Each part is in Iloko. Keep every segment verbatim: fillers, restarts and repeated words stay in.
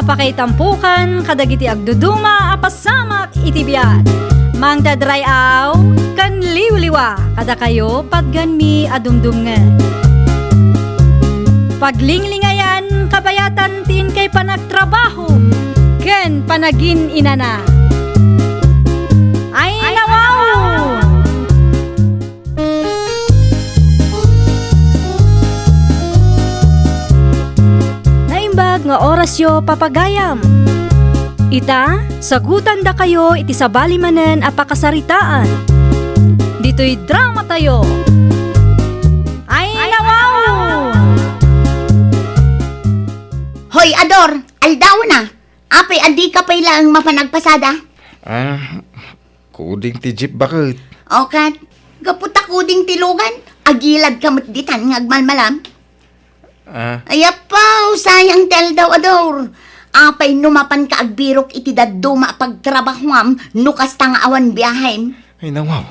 Pakaitampokan kadagiti agduduma a pasamak iti biag. Mangted ray-aw ken liwliwa kadakayo patganmi a dumdumngeg. Paglinglingayan kabayatan ti inkay panagtrabaho ken panagin-inana. Ay, nawaw! Naimbag nga orasyo, papagayam. Ita, sagutandakayo iti sabali manen a pakasaritaan. Ditoy dramatayo. Ay, nawaw! Hoy, Ador, aldawna. Apay a dika pay laeng mapan agpasada? Ah, kuding ti jeep baket. O ket, gapu ta kuding ti lugan, agiladka met ditan nga agmalmalam. Ah. Ay, apo, sayang ti aldaw, Ador. Apay no mapanka agbirok iti dadduma a pagtrabahoam no kasta nga awan biahem? Ay, nawaw.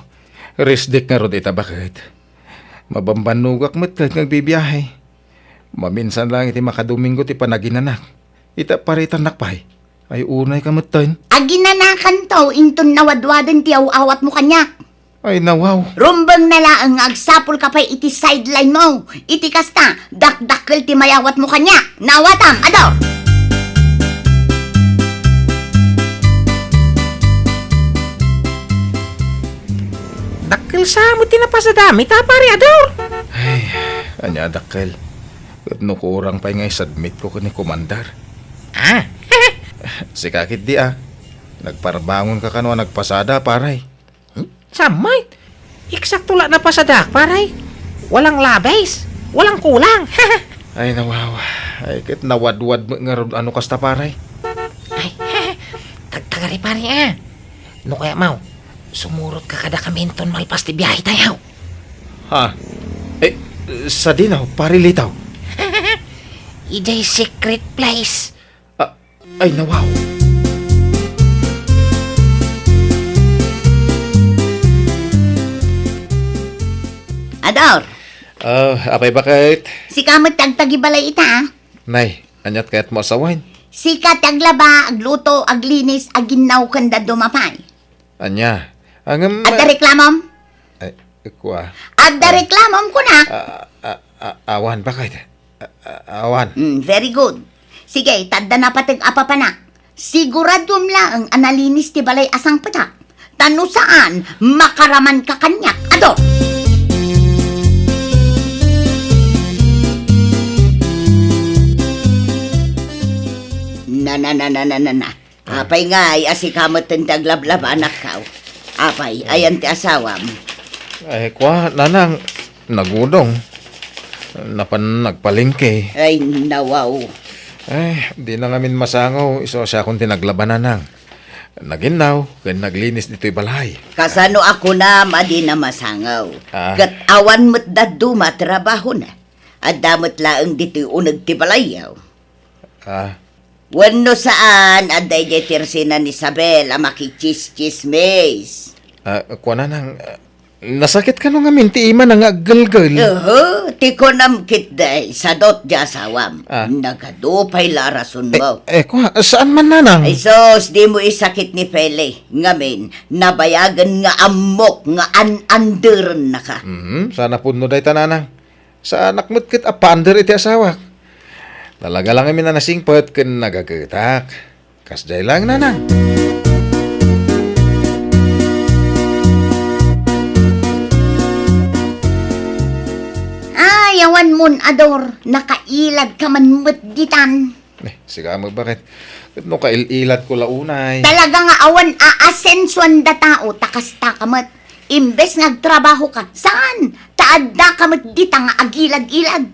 Rest day ngarud ita baket. Mabambannogak met ket nga agbibiahe. Maminsan lang iti makadomingo ti panaginanak. Ita paritannak pay. Ay, unayka metten. Aginanakanto inton nawadwaden ti aw-awatmo kaniak. Ay, nawaw. Rumbeng na laeng nga agsapulka pay iti sideline mo. Iti kasta, dakdakkel ti mayawatmo kaniak. Nawatam, Ador! Dakkel sa met ti napasadam ita, pare Ador. Ay, ania a dakkel? Ket no kurang pay nga isubmitko ken ni Commander. Ah. Sika ketdi a. Nagparbangonka kano a nagpasada, pare. Hmm? Saan met? Eksakto la napasadak, pare. Walang labis, walang kulang. Ay, nawaw. Ay, ket nawadwad met ngarud a no kasta, pare. Ay, tagtagari, pare, a. No kayatmo, sumurotka kadakami inton malpas ti biahetayo. Ha? Eh, sadino, pare Litaw? Idiay secret place. Ah, ay, nawaw. Ador. Ah, apay baket? Sika met ti agtagibalay ita, a. Nay, ania't kayatmo a sawen? Sika ti aglaba, agluto, aglinis, aginnaw ken dadduma pay. Ania? Ngem, adda reklamom? Ay, kua. Adda reklamom, kunak? Ah, ah, ah, awan, baket? Ah, ah, awan. Mm, very good. Sige, ta adda napateg a papanak. Siguraduem laeng a nalinis ti balay a sangpetak. Ta no saan, makaramanka kaniak, Ador. Na, na, na, na, na, na, na. Apay ngay a sika met ti aglablaba, anakko? Apay, ayan ti asawam? Ay, kua, nanang, nagudong. Napan nagpalengke. Ay, nawaw. Ay, dina ngamin masangaw, isu a siakon ti naglaba, nanang. Naginnaw, ken naglinis ditoy balay. Kasano a kunam a dina masangaw? Ah. Ket awan met dadduma a trabahona. Adda met laeng ditoy uneg ti balayyo. Ah. Wenno saan, adda idiay ti ersena ni Isabel a makichismis. Ah, kuana nang, ah, nasakit kano ngamin ti imana nga aggelgel? Oho, ti kunam ketdi, sadut ti asawam. Ah. Nagadu pay la a rasonmo. Eh, eh, kua, saan man, nanang? Ay sus, dimo isakit ni Feli. Ngamin, nabayagen nga ammok nga an-anderennaka. Mhm, saan a pudno dayta, nanang. Saanak met ket a paander iti asawak. Talaga la ngamin a nasingpet ken nagagetak. Kasdiay laeng, nanang. Ay, awan mon, Ador, nakailadka man met ditan. Eh, sika met, baket? Ket no kail-iladko la unay. Talaga nga awan aasensuanda tao ta kastaka met. Imbes nga agtrabahoka, saan? Ta addaka met dita nga agilad-ilad.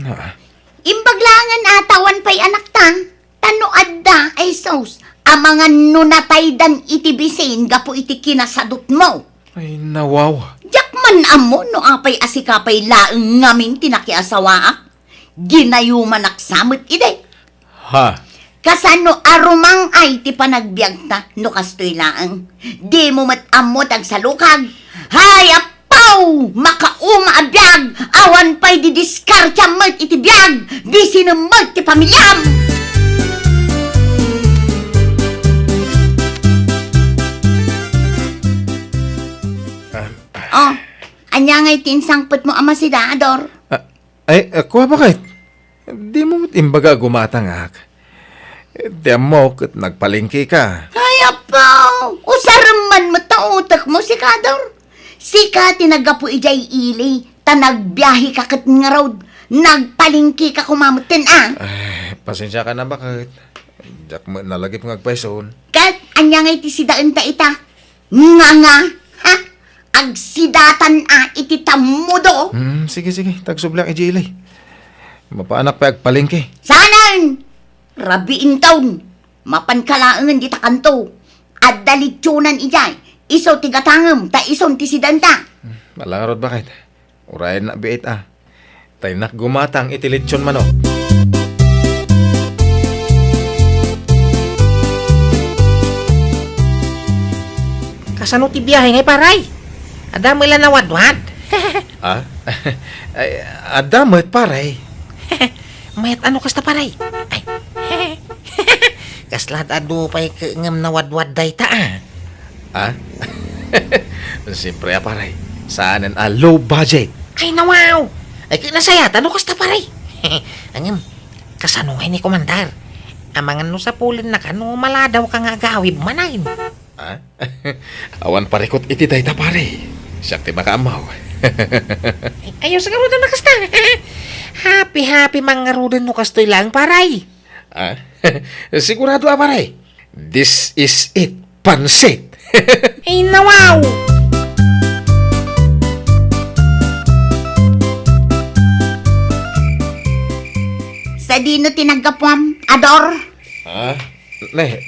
Na. Imbag laengen a ta awan pay anakta. Ta no adda, ay sus, amangan no nataydan iti bisin gapu iti kinasadutmo. Ay, nawaw. Diak man ammo no apay a sika pay laeng ngamin ti nakiasawaak. Ginayumanak sa met idi. Ha? Kasano a rumang-ay ti panagbiagta no kastoy laeng? Dimo met ammo ti agsalukag? Hay, apaw! Makauma a biag! Awan pay didiskartiam met iti biag! Bisinem met ti pamiliam! Angay ti insangpetmo a masida, Ador? Ah, ay, ah, kua, baket? Dimo met imbaga a gumatangak. Ti ammok ket nagpalengke ka. Ay, apo! Usarem man met ta utekmo, sika, Ador. Sika ti naggapu idiay ili, ta nagbiahe ka ket ngarud, nagpalengke ka koma metten, a. Ay, pasensiakan a, baket. Diak met nalagip nga agpayson. Ket ania ngay ti sidaenta ita? Nga nga, ha? Agsidatan a iti tammudo? Hmm, sige, sige. Ta agsubliak idiay ili. Mapaanak pay agpalengke. Saanen! Rabii inton! Mapanka laengen dita kanto. Adda litsonan idiay. Isu ti gatangem, ta isun ti sidaenta. Hmm, ala ngarud, baket. Urayennak biit a. Ta innak gumatang iti litson manok. Kasano ti biahe ngay, pare? Adda met la nawadwad? Ah? Ay, adda met, pare. Mayat a no kasta, pare. Ay. Kasla adu pay ket ngem nawadwad dayta, a. Ah? Siyempre, a, pare. Saanen a low budget. Ay, nawaw! Ay, ket nasayaat a no kasta, pare. Ngem, kasano ngay ni Komandar? Amangan no sapulennaka no maladawka nga agawid manen. Ah? Awan parikut iti dayta, pare. Siak ti makaammo. Ay, ayos ngaruden a kasta. Happy-happy man ngaruden no kastoy laeng, pare. Ah? Sigurado a, pare. This is it, pansit. Ay, nawaw! Sadino ti naggapuam, Ador? Ah? Ne,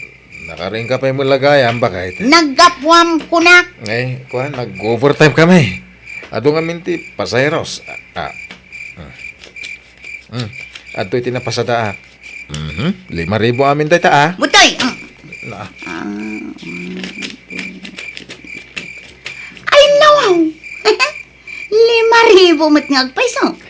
nakaring ka pay met la gayam, baket. Naggapuam, kunak. Eh, kuan, nag-overtime kami. Adu ngamin ti pasaheros. Ah, ah. Hmm. Hmm. Adtoy ti napasadaak. Mhm. Lima ribu amin dayta, a. Butoy! Ah. Na. Ah, mm. Ay, nawaw! Lima ribu met nga agpayso.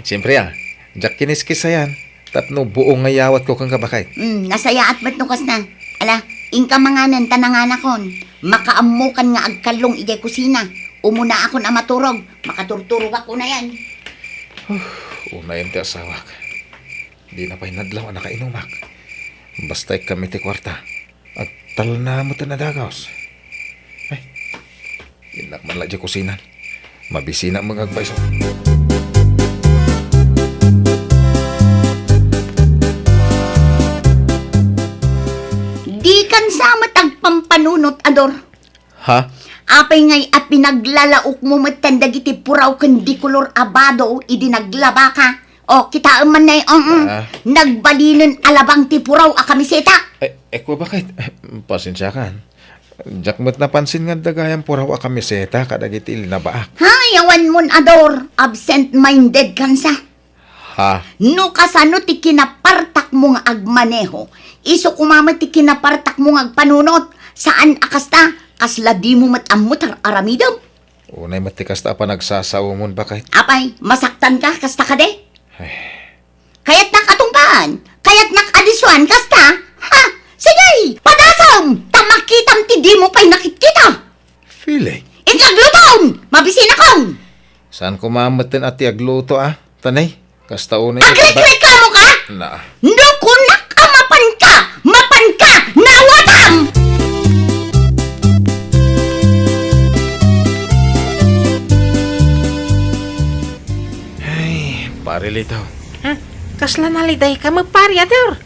Siyempre, a. Diak kiniskis ayan. Tapno buo nga iyawatko kenka, baket. Mm, nasayaat met no kasta. Ala, inka manganen ta nanganakon. Makaammokan nga agkallong idiay kusina. Umunaakon a maturog. Makaturturogak unayen. Huh, unayen ti asawak. Dina pay nadlaw a nakainumak. Basta ikkam iti kuarta. Agtalna met a nadagus. Ay, innak man la idiay kusinan. Mabisina met nga agpayso. Dikan sa met agpampanunot, Ador. Ha? Apay ngay a pinaglalaokmo metten dagiti puraw ken dikolor a bado idi naglabaka? O, kitaem man nay, mm, ah, nagbalinen a labang ti puraw a kamiseta. Eh, eh, kua, baket? Pasensiakan. Diak met napansin nga adda gayam puraw a kamiseta kadagiti linabaak. Hay, awan mon, Ador. Absent-minded kansa. Ha? No kasano ti kinapartakmo nga agmaneho, isu koma met ti kinapartakmo nga agpanunot. Saan a kasta, kasla dimo met ammo ti ar-aramidem. Unay met ti kasta a panagsasaomon, baket. Apay, masaktanka kasta kadi? Ay. Kayatnak a tungpaan? Kayatnak a disuan kasta? Ha? Sige, padasem! Ta makitam ti dimo pay nakitkita! Feeling? Inka aglutom! Mabisinakon! Saan koma metten a ti agluto, a? Tanay, kasta unay. Agreklamo ka? Na. No kunak a mapanka! Mapanka! Nawatam! Ay, pare Lito. Ha? Kasla nalidayka met, pare Ador?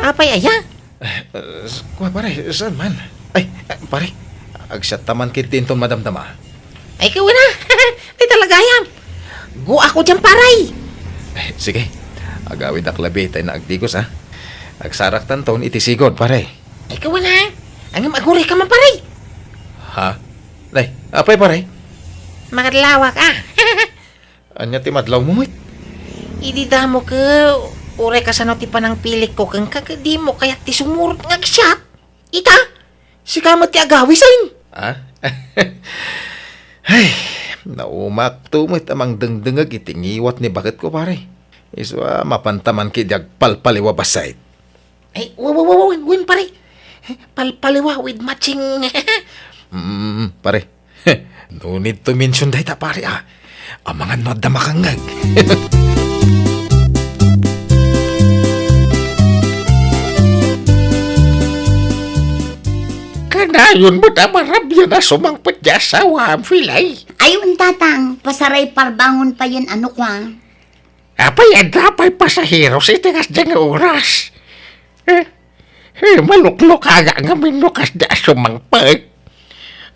Apay aya? Eh, eh, kua, pare, saan man? Ay, eh, pare, agsiatta man ketdi inton madamdama. Ay, kawen a. Di talaga ayam. Guak diay, pare. Eh, sige. Agawidak labi ta innak agdigus, a. Agsaraktanton iti sigud, pare. Ay, kawen a. Ngem agurayka man, pare. Ha? Nay, apay, pare? Makadlawak, a. Ania ti madlawmo met? Idi damo ket uray kasano ti panangpilikko kenka ket dimo kayat ti sumurot nga agsiat. Ita, sika met ti agawisen. Ah? Ay, naumakto met a mangdengdengngeg iti ngiwat ni baketko, pare. Isu a mapanta man ketdi agpalpaliwa bassit. Ay, wa, wa, wa, wa, wen, wen, pare. Palpaliwa with matching. Mm, pare. No need to mention dayta, pare, a. Amangan no adda makangngeg. Kanayon met a marabian a sumangpet ti asawam, Pilay. Ay, wen, Tatang, pasaray parbangon payen a no kua. Apay, adda pay pasaheros iti kasdiay nga oras? Eh, eh, maluklukaga ngamin no kasdiay a sumangpet.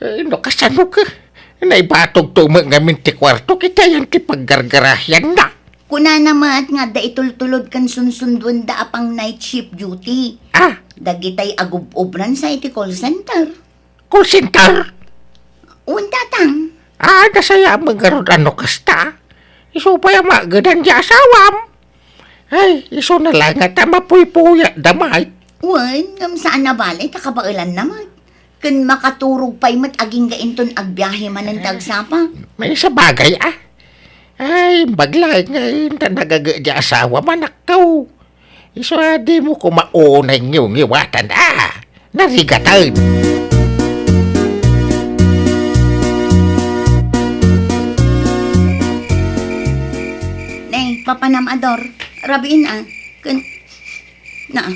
Eh, no kasano ka? Naibatogto met ngamin ti kuartok iti ayan ti paggargarahianna. Kunana met nga adda itultulod ken sunsunduenda a pang-night shift duty. Ah? Dagitay agub-obran sa iti call center. Call center? Wen, Tatang. Ah, nasayaat met ngarud a no kasta. Isu pay a maagedan ti asawam. Ay, isuna laeng ngata mapuypuyatda met. Wen, ngem saan a bale ta kabaelanna met. Ken makaturog pay met agingga inton agbiahe manen ti agsapa. Maisabagay, a. Ay, imbag laeng nga inta nagaget ti asawam, anakko. Isu a dimo koma unay ngiwngiwatan a narigaten. Nay, papanam a Dor, rabiin a, ken, na,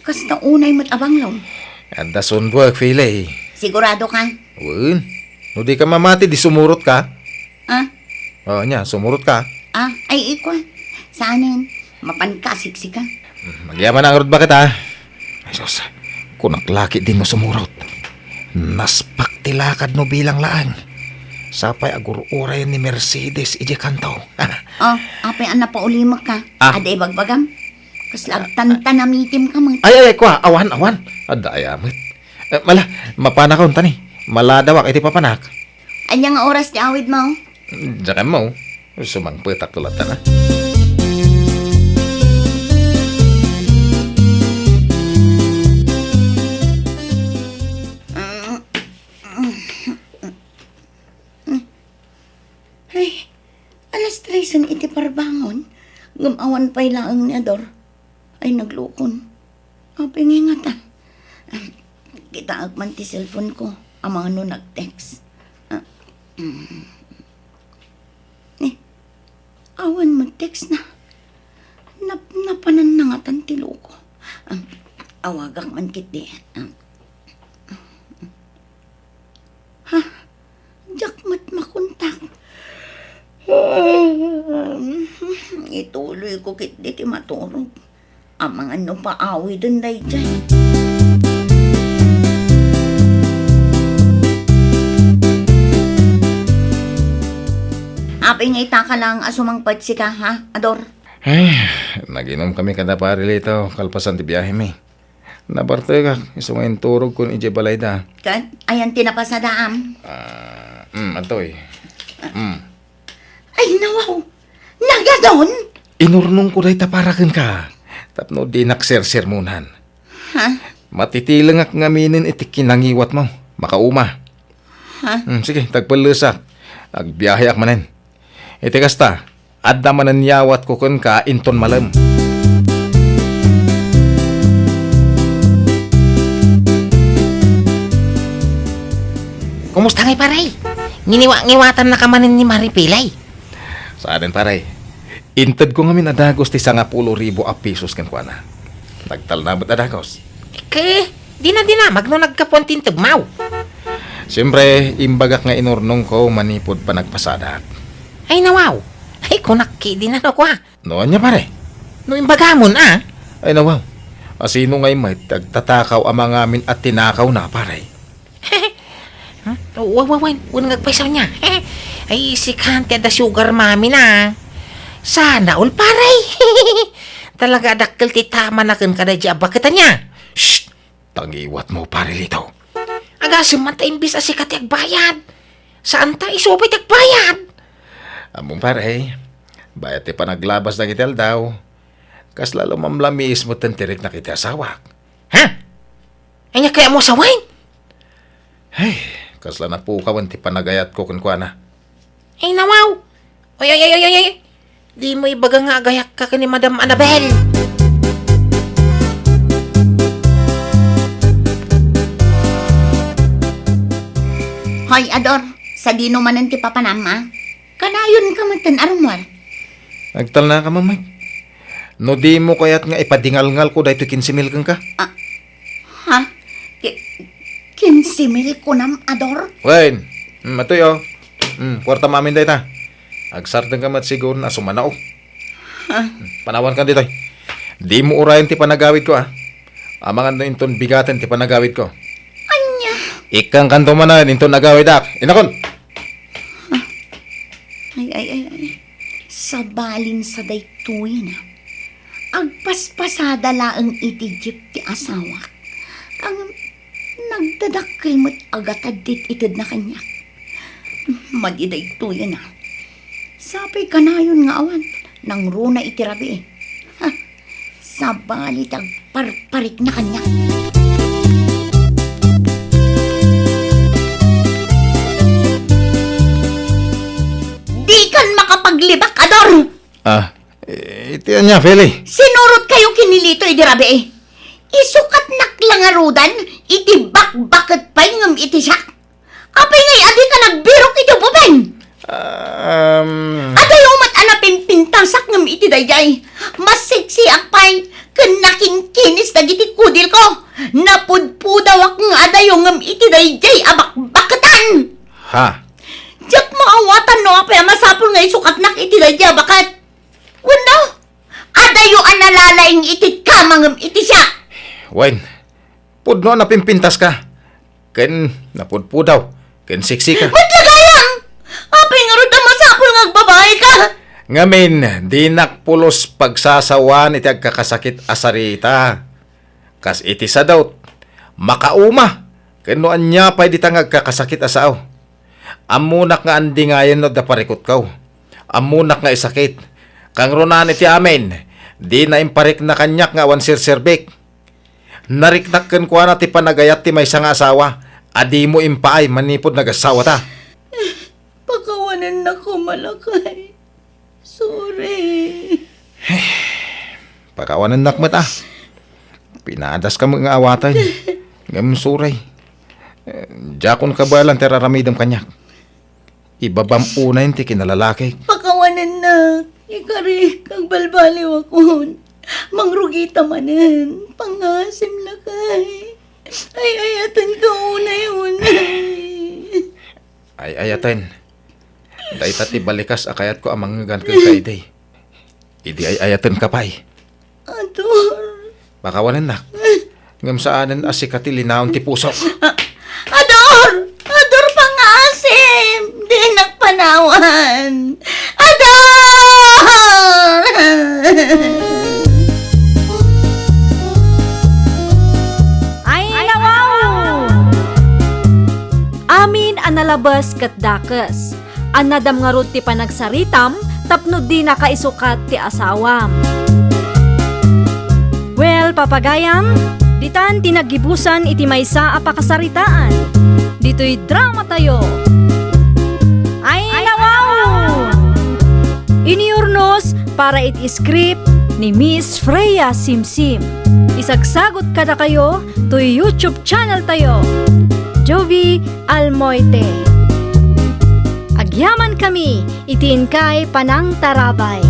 kasta unay met a banglon. Adda sunbuek, Pilay. Sigurado ka? Wen, no di ka mamati, di sumurot ka. Ah? O, ania, sumurot ka? Ah, ay, ikua. Saanen, mapan ka siksika. Hmm, agyaman na ngarud baket, a. Ay, sus, kunak la ket dinno sumurot. Naspak ti lakad no bilang laeng. Sapay agur-urayen ni Mercedes idiay kanto. O, apay a napaulimek ka? Ah. Adda ibagbagam? Kasla agtantanamitim ka met. Ay, ay, ay, kua, awan, awan. Adda aya met. Eh, mala, mapanakon, tani. Maladawak iti papanak. Ania nga oras ti awidmo? Diak ammo. Sumangpetakto latta a. Ay, alas tresen iti parbangon, ngem awan pay laeng ni Ador. Ay, naglukon. Apay ngay ngata? Kitaek man ti cellphone ko, amangan no nag-text. Ah, mm. Eh, awan met text na. Napnapanan na ngatan ti loko. Ah, awagak man ketdi. Ah. Ha? Diak met makontak. Ituloy ko ketdi ti maturog. Amangan no paawiden daydiay. Apay nga ita ka lang a sumangpet sika, ha, Ador? Ay, nag-inum kami kada Pare Lito, kalpasan ti biahemi. Nabartekak, isu nga inturogkon idiay balayda. Ket, ayan ti napasadaam? Ah, mm, adtoy. Mm. Ay, nawaw! Nagadon! Inurnongko dayta para kenka, tapno dinak sersermonan. Ha? Matitilengak ngaminen iti kinangiwatmo. Makauma. Ha? Hmm, sige, tagpellesak. Agbiaheak manen. Iti kasta, adda manen yawatko kenka inton malem. Kumusta ngay, pare? Nginiwa-ngiwatannaka manen ni Mari Pilay? Saanen, pare. Intedko ngamin a dagus ti sangapulo ribu a pesos kenkuana. Nagtalna met a dagus. Ket, dina-dinamag no naggapuan ti intedmo. Siempre, imbagak nga inurnongko manipud panagpasadak. Ay, nawaw. Ay, kunak ketdi no kua. No, ania, pare? No imbagamon, a? Ay, nawaw. A, sino ngay met ti agtatakaw a mangamin a tinakawna, pare? Hmm? Wa-, wa-, wen, wen nga agpayso nia. Ay, sika ti adda sugar mommy na. Sana all, pare. Talaga a dakkel ti tamana kenka daydiay a baket ania. Shh! Tangiwatmo, Pare Lito. Agasem man ta imbes a sika ti agbayad. Saan ta isu pay ti agbayad? Ammom, pare, bayat ti panaglabas dagiti aldaw. Kasla lumamlamiis metten ti riknak iti asawak. Ha? Ania kayatmo a sawen? Ay, kasla napukawen ti panagayatko kenkuana. Ay, nawaw! Ay, ay, ay, ay, ay, ay! Dimo ibaga nga agayakka ken ni Madam Annabel. Hoy, Ador, Sadino manen ti papanam, a? Kanayon ka metten a rummuar. Agtalna ka, Ma'am Mike. No dimo kayat nga ipadingalngal ko daytoy kinse mil kenka? Ah, ha? Ki-, kinse mil kunam, Ador? Wen, mm, atoy, o. Mm, kuartam amin dayta. Agsardeng ka met siguro a sumanaw. Ha? Panawan kan ditoy. Dimo urayen ti panagawidko, a. Amangan no inton bigaten ti panagawidko. Ania? Ikkan kanto manen inton agawidak. Inakon! Ay, ay, ay, ay. Sabalin sa daytoyen, a. Agpaspasada laeng iti jeep ti asawak. Ang nagdadakkel met a gatad ti itedna kaniak. Madi daytoyen, a. Sapay kanayon nga awan, nangruna iti rabii. Ha, sabali ti agparparikna kaniak. Dikan makapaglibak, Ador! Ah, iti ania, Feli? Sinurotkayo ken ni Lito idi rabii. Isukatnak la ngaruden iti bakbaket pay ngem iti siak. Apay ngay a dika nagbirok iti ubbing? Um, Adayo met a napimpintasak ngem iti daydiay. Maseksiak pay ken nakinkinis dagiti kudilko. Napudpudawak nga adayo ngem iti daydiay a bakbaketan. Ha? Diak maawatan no apay a masapul nga isukatnak iti daydiay a baket. Wenno, adayo a nalalaing iti kama ngem iti siak. Wen, pudno a napimpintaska. Ken napudpudaw, ken seksika. Met la gayam! Apay ngarud a masapul nga agbabaika? Ngamin, dinak pulos pagsasawan iti agkakasakit a sarita. Kas iti sadot, makauma, ken no ania pay dita nga agkakasakit a sao. Ammonak nga andingayen no adda parikutko. Ammonak nga isakit. Kangrunaan iti amin, dina imparikna kaniak nga awan serserbik. Nariknak kenkuana ti panagayat ti maysa nga asawa a dimo impaay manipud nagassawata. Pakawanennak koma, lakay. Sorry. Pakawanennak met, a. Pinadaska met nga awaten. Ngem sorry. Eh, diakon kabaelan ti ar-aramidem kaniak. Ibabam unay ti kinalalakik. Pakawanennak, ikarik, agbalbaliwakon. Mangrugita manen, pangngaasim, lakay. Ay-ayatenka unay-unay. Ay-ayaten. Dayta ti balikas a kayatko a mangngegan kenka idi. Idi ay-ayatenka pay. Ador. Pakawanennak. Ngem saanen a sika ti linaon ti pusok. A-, Ador! Ador, pangngaasim! Dinak panawan! Ador! Ay, nawaw! Amin a nalabes ket dakes. Annadam ngarud ti panagsaritam tapno dinaka isukat ti asawam. Well, papagayam, ditan ti naggibusan iti maysa a pakasaritaan. Ditoy dramatayo. Ay, nawaw! Iniurnos para iti script ni Miss Freya Simsim. Isagsagot kadakayo toy YouTube channel tayo, Jovi Almoite. Agyaman kami iti inkay panangtarabay.